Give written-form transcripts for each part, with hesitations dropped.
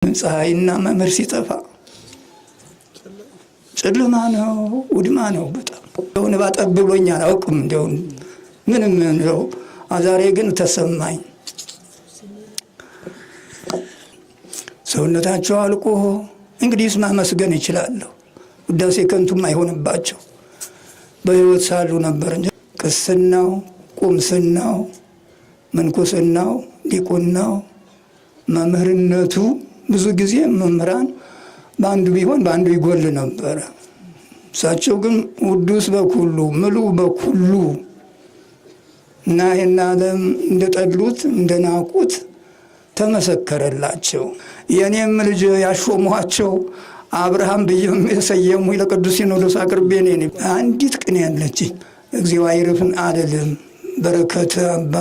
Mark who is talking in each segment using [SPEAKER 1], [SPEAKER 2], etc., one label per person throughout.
[SPEAKER 1] ፀሐይና መምህር ሲጠፋ ጨለማ ነው፣ ውድማ ነው። በጣም እንባ ጠብ ብሎኝ አላውቅም። እንዲያው ምንም እንደው ዛሬ ግን ተሰማኝ። ሰውነታቸው አልቆ እንግዲህ ማመስገን ይችላለሁ። ውዳሴ ከንቱም አይሆንባቸው በሕይወት ሳሉ ነበር እንጂ ቅስናው፣ ቁምስናው፣ ምንኩስናው፣ ዲቁናው፣ መምህርነቱ ብዙ ጊዜ መምህራን በአንዱ ቢሆን በአንዱ ይጎል ነበረ። እሳቸው ግን ውዱስ በኩሉ ምሉ በኩሉ እና ይህን ዓለም እንደጠሉት እንደናቁት ተመሰከረላቸው። የእኔም ልጅ ያሾሟቸው አብርሃም ብዬ የሰየሙ ለቅዱስ ሲኖዶስ አቅርቤ እኔ አንዲት ቅኔ ያለችኝ እግዚኦ አይርፍን አልልም። በረከተ አባ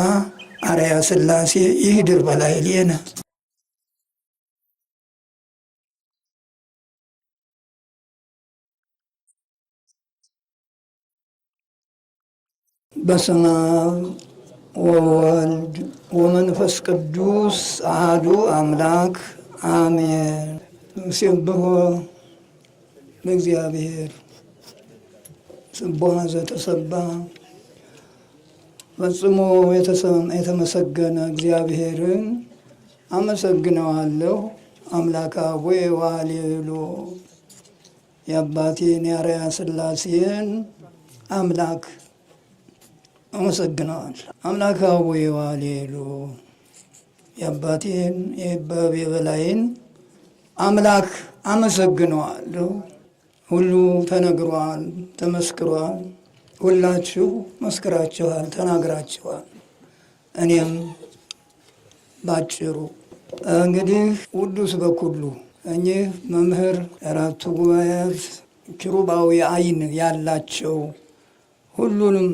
[SPEAKER 1] አርአያ ሥላሴ ይህድር በላዕሌነ። በስመ አብ ወወልድ ወመንፈስ ቅዱስ አሐዱ አምላክ አሜን። ሴብሖ ለእግዚአብሔር ስቡሐ ዘተሰባ ፈጽሞ የተመሰገነ እግዚአብሔርን አመሰግነዋለሁ። አምላከ አቡዬ ወሃሌሉ የአባቴን የአርአያ ሥላሴን አምላክ አመሰግነዋለሁ። አምላከ አቡዬ ወሃሌሉ የአባቴን የይባቤ በላይን አምላክ አመሰግነዋለሁ። ሁሉ ተነግሯል፣ ተመስክሯል። ሁላችሁ መስክራችኋል፣ ተናግራችኋል። እኔም ባጭሩ እንግዲህ ውዱስ በኩሉ እኚህ መምህር አራቱ ጉባኤያት ኪሩባዊ ዓይን ያላቸው ሁሉንም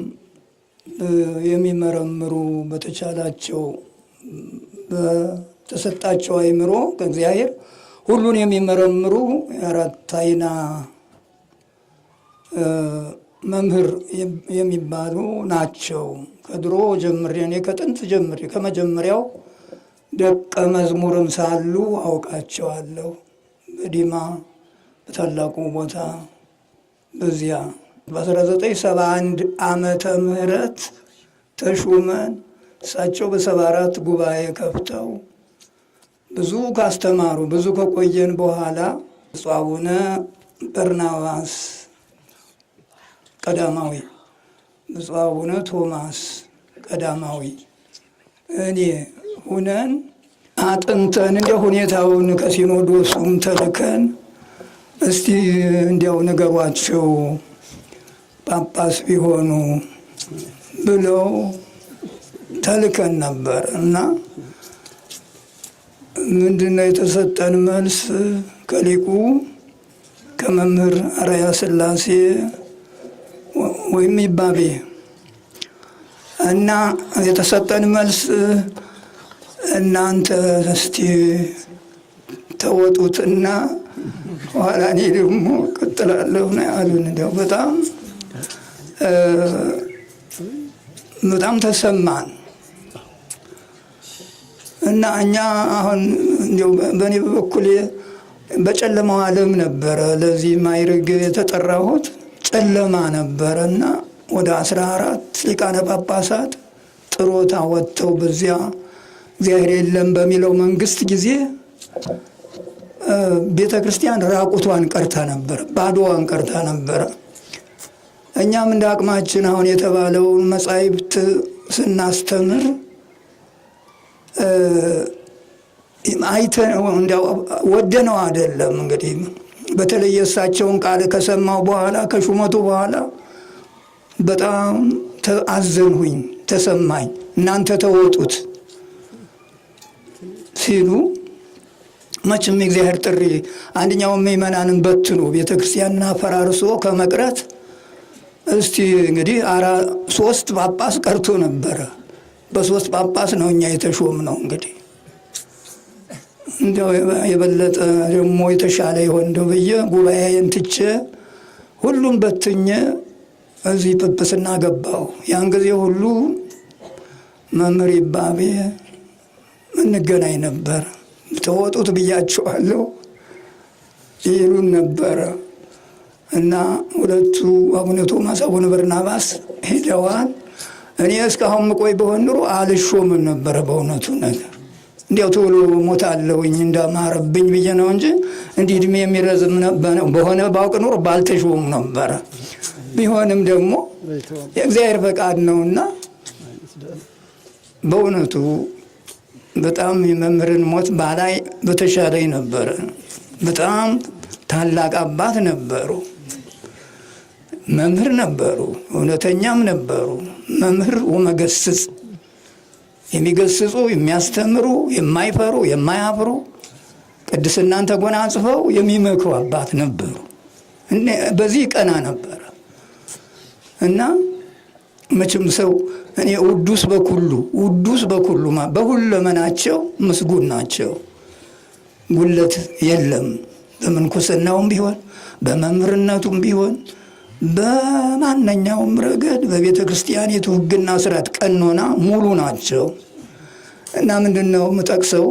[SPEAKER 1] የሚመረምሩ በተቻላቸው በተሰጣቸው አእምሮ ከእግዚአብሔር ሁሉን የሚመረምሩ የአራት አይና መምህር የሚባሉ ናቸው። ከድሮ ጀምሬ እኔ ከጥንት ጀምሬ ከመጀመሪያው ደቀ መዝሙርም ሳሉ አውቃቸዋለሁ። በዲማ በታላቁ ቦታ በዚያ በ1971 ዓመተ ምህረት ተሹመን እሳቸው በ74 ጉባኤ ከፍተው ብዙ ካስተማሩ ብዙ ከቆየን በኋላ ብፁዕ አቡነ በርናባስ ቀዳማዊ፣ ብፁዕ አቡነ ቶማስ ቀዳማዊ እኔ ሁነን አጥንተን እንደ ሁኔታውን ከሲኖዶሱም ተልከን እስቲ እንዲያው ንገሯቸው ጳጳስ ቢሆኑ ብለው ተልከን ነበር እና ምንድነው የተሰጠን መልስ? ከሊቁ ከመምህር አርአያ ሥላሴ ወይም ይባቤ እና የተሰጠን መልስ እናንተ እስቲ ተወጡትና ኋላ እኔ ደግሞ እቀጥላለሁ ነው ያሉን። እንዲያው በጣም በጣም ተሰማን እና እኛ አሁን እንዲያው በእኔ በበኩሌ በጨለማው ዓለም ነበረ ለዚህ ማዕረግ የተጠራሁት ጨለማ ነበረ እና ወደ 14 ሊቃነ ጳጳሳት ጥሮታ ወጥተው በዚያ እግዚአብሔር የለም በሚለው መንግስት ጊዜ ቤተ ክርስቲያን ራቁቷን ቀርታ ነበር፣ ባዶዋን ቀርታ ነበረ። እኛም እንደ አቅማችን አሁን የተባለውን መጻሕፍት ስናስተምር አይተን ወደነው አይደለም። እንግዲህ በተለይ የእሳቸውን ቃል ከሰማው በኋላ ከሹመቱ በኋላ በጣም አዘንሁኝ፣ ተሰማኝ። እናንተ ተወጡት ሲሉ መቼም የእግዚአብሔር ጥሪ አንደኛው ምእመናንን በትኖ ቤተክርስቲያንን አፈራርሶ ከመቅረት እስቲ እንግዲህ 3 ጳጳስ ቀርቶ ነበረ። በ3 ጳጳስ ነው እኛ የተሾም ነው። እንግዲህ እንደው የበለጠ ደግሞ የተሻለ ይሆን እንደው ብዬ ጉባኤን ትቼ ሁሉም በትኜ እዚህ ጵጵስና ገባሁ። ያን ጊዜ ሁሉ መምህር ይባቤ እንገናኝ ነበር። ተወጡት ብያቸዋለሁ ይሉን ነበረ። እና ሁለቱ አቡነ ቶማስ አቡነ በርናባስ ሄደዋል። እኔ እስካሁን ምቆይ በሆን ኑሮ አልሾምም ነበረ። በእውነቱ ነገር እንዲያው ቶሎ ሞታለሁኝ እንዳማረብኝ ብዬ ነው እንጂ እንዲህ እድሜ የሚረዝም በሆነ ባውቅ ኑሮ ባልተሾሙ ነበረ። ቢሆንም ደግሞ የእግዚአብሔር ፈቃድ ነውና በእውነቱ በጣም የመምህርን ሞት ባላይ በተሻለኝ ነበረ። በጣም ታላቅ አባት ነበሩ። መምህር ነበሩ። እውነተኛም ነበሩ። መምህር ወመገስጽ፣ የሚገስጹ፣ የሚያስተምሩ፣ የማይፈሩ፣ የማያፍሩ፣ ቅድስናን ተጎናጽፈው የሚመክሩ አባት ነበሩ። በዚህ ቀና ነበረ። እና መቼም ሰው እኔ ውዱስ በኩሉ፣ ውዱስ በኩሉ፣ በሁለመናቸው ምስጉን ናቸው። ጉለት የለም። በምንኩስናውም ቢሆን፣ በመምህርነቱም ቢሆን፣ በማንኛውም ረገድ በቤተ ክርስቲያኒቱ ሕግና ስርዓት ቀኖና ሙሉ ናቸው። እና ምንድን ነው የምጠቅሰው?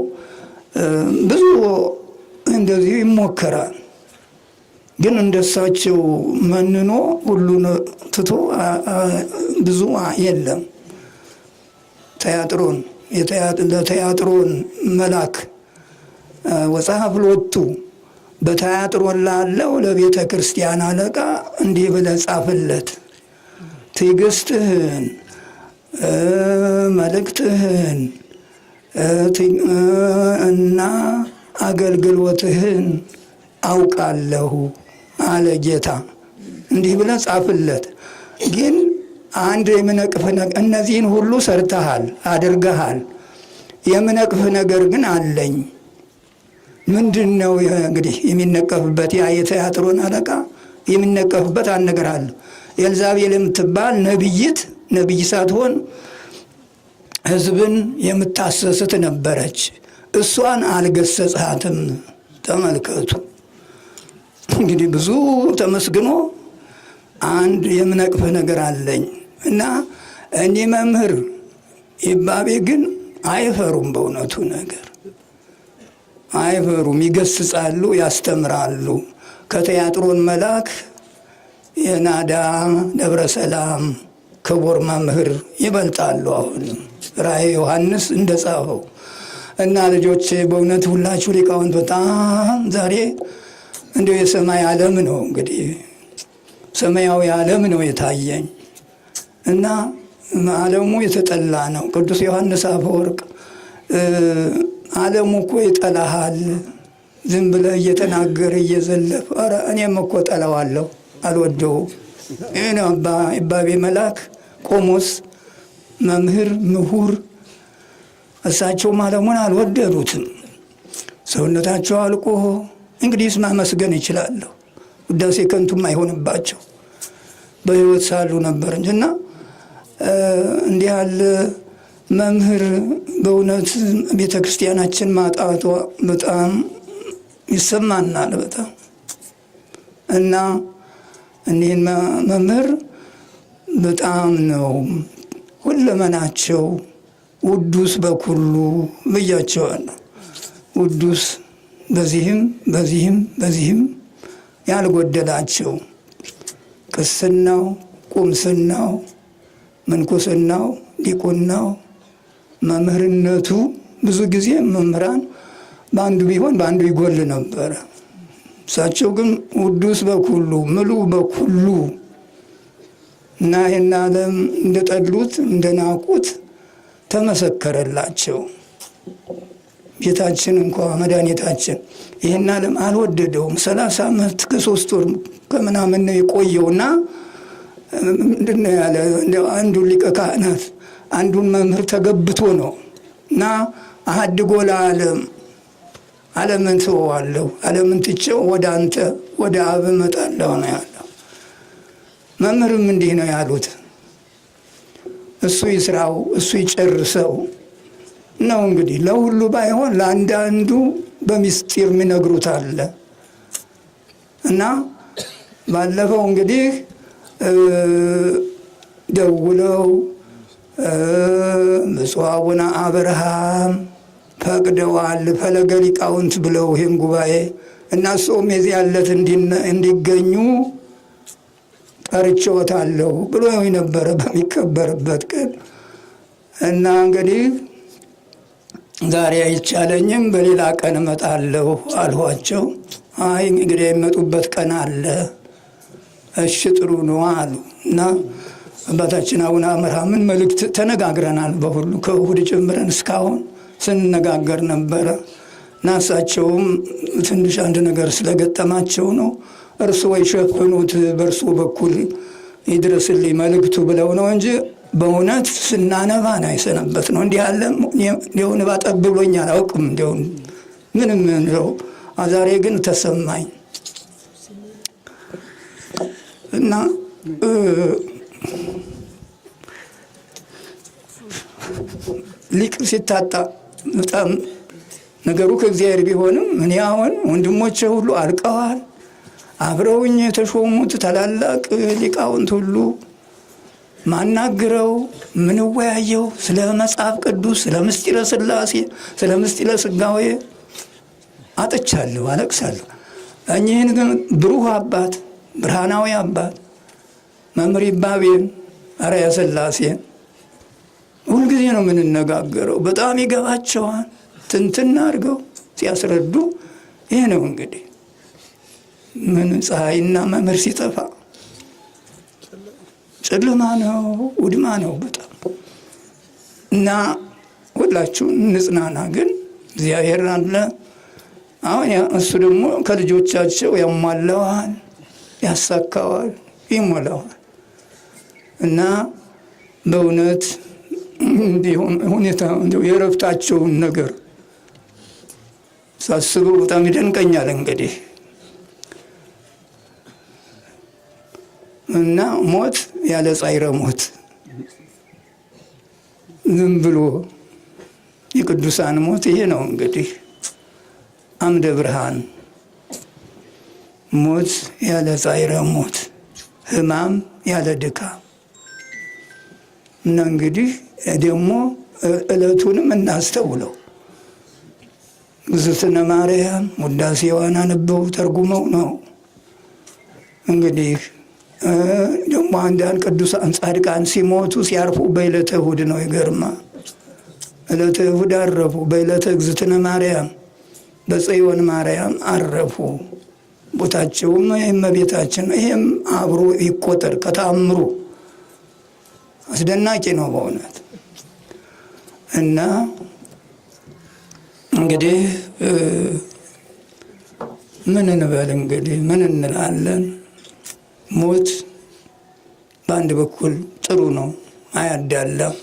[SPEAKER 1] ብዙ እንደዚሁ ይሞከራል። ግን እንደሳቸው መንኖ ሁሉን ትቶ ብዙ የለም። ትያጥሮን፣ ለትያጥሮን መላክ ወጸሐፍ ሎቱ፣ በትያጥሮን ላለው ለቤተ ክርስቲያን አለቃ እንዲህ ብለህ ጻፍለት፣ ትዕግስትህን፣ መልእክትህን እና አገልግሎትህን አውቃለሁ አለ ጌታ። እንዲህ ብለህ ጻፍለት። ግን አንድ የምነቅፍህ ነገር፣ እነዚህን ሁሉ ሰርተሃል፣ አድርገሃል። የምነቅፍህ ነገር ግን አለኝ። ምንድን ነው እንግዲህ የሚነቀፍበት? ያ የትያጥሮን አለቃ የሚነቀፍበት አንድ ነገር አለ። ኤልዛቤል የምትባል ነቢይት፣ ነቢይ ሳትሆን ሕዝብን የምታሰስት ነበረች። እሷን አልገሰጽሃትም። ተመልከቱ እንግዲህ፣ ብዙ ተመስግኖ አንድ የምነቅፍህ ነገር አለኝ። እና እኒህ መምህር ይባቤ ግን አይፈሩም። በእውነቱ ነገር አይፈሩም። ይገስጻሉ፣ ያስተምራሉ። ከትያጥሮን መልአክ የናዳ ደብረ ሰላም ክቡር መምህር ይበልጣሉ። አሁንም ራእየ ዮሐንስ እንደጻፈው። እና ልጆቼ፣ በእውነት ሁላችሁ ሊቃውንት በጣም ዛሬ እንዲሁ የሰማይ ዓለም ነው፣ እንግዲህ ሰማያዊ ዓለም ነው የታየኝ። እና ዓለሙ የተጠላ ነው። ቅዱስ ዮሐንስ አፈወርቅ ዓለሙ እኮ ይጠላሃል፣ ዝም ብለህ እየተናገረ እየዘለፍ። ኧረ እኔም እኮ ጠላዋለሁ፣ አልወደውም። ይህ አባ ይባቤ መልአክ ቆሞስ፣ መምህር፣ ምሁር፣ እሳቸውም ዓለሙን አልወደዱትም። ሰውነታቸው አልቆ እንግዲህ ማመስገን ይችላለሁ። ውዳሴ ከንቱም አይሆንባቸው በሕይወት ሳሉ ነበር እንጂ። እና እንዲህ ያለ መምህር በእውነት ቤተ ክርስቲያናችን ማጣቷ በጣም ይሰማናል በጣም። እና እኒህን መምህር በጣም ነው ሁለመናቸው ውዱስ በኩሉ ብያቸዋለሁ። ውዱስ በዚህም በዚህም በዚህም ያልጎደላቸው፣ ቅስናው፣ ቁምስናው፣ ምንኩስናው፣ ዲቁናው፣ መምህርነቱ። ብዙ ጊዜ መምህራን በአንዱ ቢሆን በአንዱ ይጎል ነበረ። እሳቸው ግን ውዱስ በኩሉ፣ ምሉ በኩሉ። እና ይህን ዓለም እንደጠሉት፣ እንደናቁት ተመሰከረላቸው። ጌታችን እንኳ መድኃኒታችን ይህን ዓለም አልወደደውም። 30 ዓመት ከ3 ወር ከምናምን ነው የቆየውና ምንድን ነው ያለ? አንዱን ሊቀ ካህናት፣ አንዱን መምህር ተገብቶ ነው እና አሃድጎ ለዓለም፣ ዓለምን ትወዋለሁ፣ ዓለምን ትቼው ወደ አንተ ወደ አብ እመጣለሁ ነው ያለው። መምህርም እንዲህ ነው ያሉት። እሱ ይስራው፣ እሱ ይጨርሰው ነው እንግዲህ። ለሁሉ ባይሆን ለአንዳንዱ በሚስጢር የሚነግሩት አለ። እና ባለፈው እንግዲህ ደውለው ብፁዕ አቡነ አብርሃም ፈቅደዋል። ፈለገ ሊቃውንት ብለው ይህን ጉባኤ እና እርስዎም የዚያን ዕለት እንዲገኙ ጠርቼዎታለሁ ብሎ ነበረ በሚከበርበት ቀን። እና እንግዲህ ዛሬ አይቻለኝም፣ በሌላ ቀን እመጣለሁ አልኋቸው። አይ እንግዲህ የሚመጡበት ቀን አለ፣ እሺ ጥሩ ነው አሉ። እና አባታችን አቡነ አብርሃምን መልእክት ተነጋግረናል። በሁሉ ከእሁድ ጀምረን እስካሁን ስንነጋገር ነበረ። እና እሳቸውም ትንሽ አንድ ነገር ስለገጠማቸው ነው፣ እርስዎ ይሸፍኑት፣ በእርስዎ በኩል ይድረስልኝ መልእክቱ ብለው ነው እንጂ በእውነት ስናነባ ነው የሰነበት ነው። እንዲህ ያለ እንዲያው እንባ ጠብ ብሎኝ አላውቅም። እንዲያው ምንም እንደው ዛሬ ግን ተሰማኝ። እና ሊቅ ሲታጣ በጣም ነገሩ ከእግዚአብሔር ቢሆንም እኔ አሁን ወንድሞቼ ሁሉ አልቀዋል። አብረውኝ የተሾሙት ታላላቅ ሊቃውንት ሁሉ ማናግረው ምንወያየው ስለ መጽሐፍ ቅዱስ፣ ስለ ምስጢረ ሥላሴ፣ ስለ ምስጢረ ሥጋዌ አጥቻለሁ፣ አለቅሳለሁ። እኚህን ግን ብሩህ አባት፣ ብርሃናዊ አባት መምህር ይባቤን አርአያ ሥላሴን ሁልጊዜ ነው የምንነጋገረው። በጣም ይገባቸዋል። ትንትና አድርገው ሲያስረዱ ይሄ ነው እንግዲህ ምን ፀሐይና መምህር ሲጠፋ ጨለማ ነው፣ ውድማ ነው በጣም። እና ሁላችሁ እንጽናና። ግን እግዚአብሔር አለ። አሁን እሱ ደግሞ ከልጆቻቸው ያሟላዋል፣ ያሳካዋል፣ ይሞላዋል። እና በእውነት ሁኔታ የረፍታቸውን ነገር ሳስበው በጣም ይደንቀኛል። እንግዲህ እና ሞት ያለ ጻዕረ ሞት ዝም ብሎ የቅዱሳን ሞት ይሄ ነው እንግዲህ። አምደ ብርሃን ሞት ያለ ጻዕረ ሞት፣ ሕማም ያለ ድካም። እና እንግዲህ ደግሞ ዕለቱንም እናስተውለው። እግዝእትነ ማርያም ውዳሴዋን አንብበው ተርጉመው ነው እንግዲህ። ደግሞ አንዳንድ ቅዱሳን ጻድቃን ሲሞቱ ሲያርፉ በዕለተ እሑድ ነው። ይገርማ። ዕለተ እሑድ አረፉ። በዕለተ እግዝእትነ ማርያም በጽዮን ማርያም አረፉ። ቦታቸውም የእመቤታችን ነው። ይሄም አብሮ ይቆጠር ከተአምሩ አስደናቂ ነው በእውነት። እና እንግዲህ ምን እንበል እንግዲህ ምን እንላለን? ሞት በአንድ በኩል ጥሩ ነው፣ አያዳላም።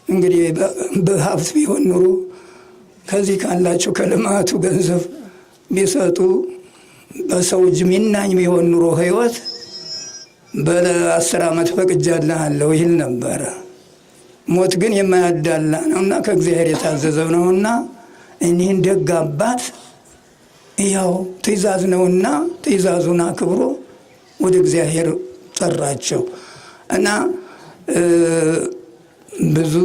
[SPEAKER 1] እንግዲህ በሀብት ቢሆን ኑሮ ከዚህ ካላቸው ከልማቱ ገንዘብ ቢሰጡ በሰው እጅ ሚናኝ ቢሆን ኑሮ ሕይወት በ10 ዓመት ፈቅጃለሁ ይል ነበረ። ሞት ግን የማያዳላ ነውና ከእግዚአብሔር የታዘዘው ነውና እኒህን ደግ አባት ያው ትእዛዝ ነውና ትእዛዙን አክብሮ ወደ እግዚአብሔር ጠራቸው። እና ብዙ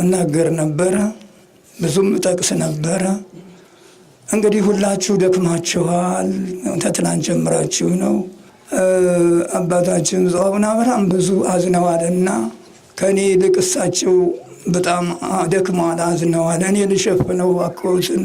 [SPEAKER 1] እናገር ነበረ፣ ብዙም ጠቅስ ነበረ። እንግዲህ ሁላችሁ ደክማችኋል። ተትናንት ጀምራችሁ ነው። አባታችን ብፁዕ አቡነ አብርሃም ብዙ አዝነዋልና ከእኔ ይልቅ እሳቸው በጣም ደክመዋል፣ አዝነዋል። እኔ ልሸፍነው እባክዎትን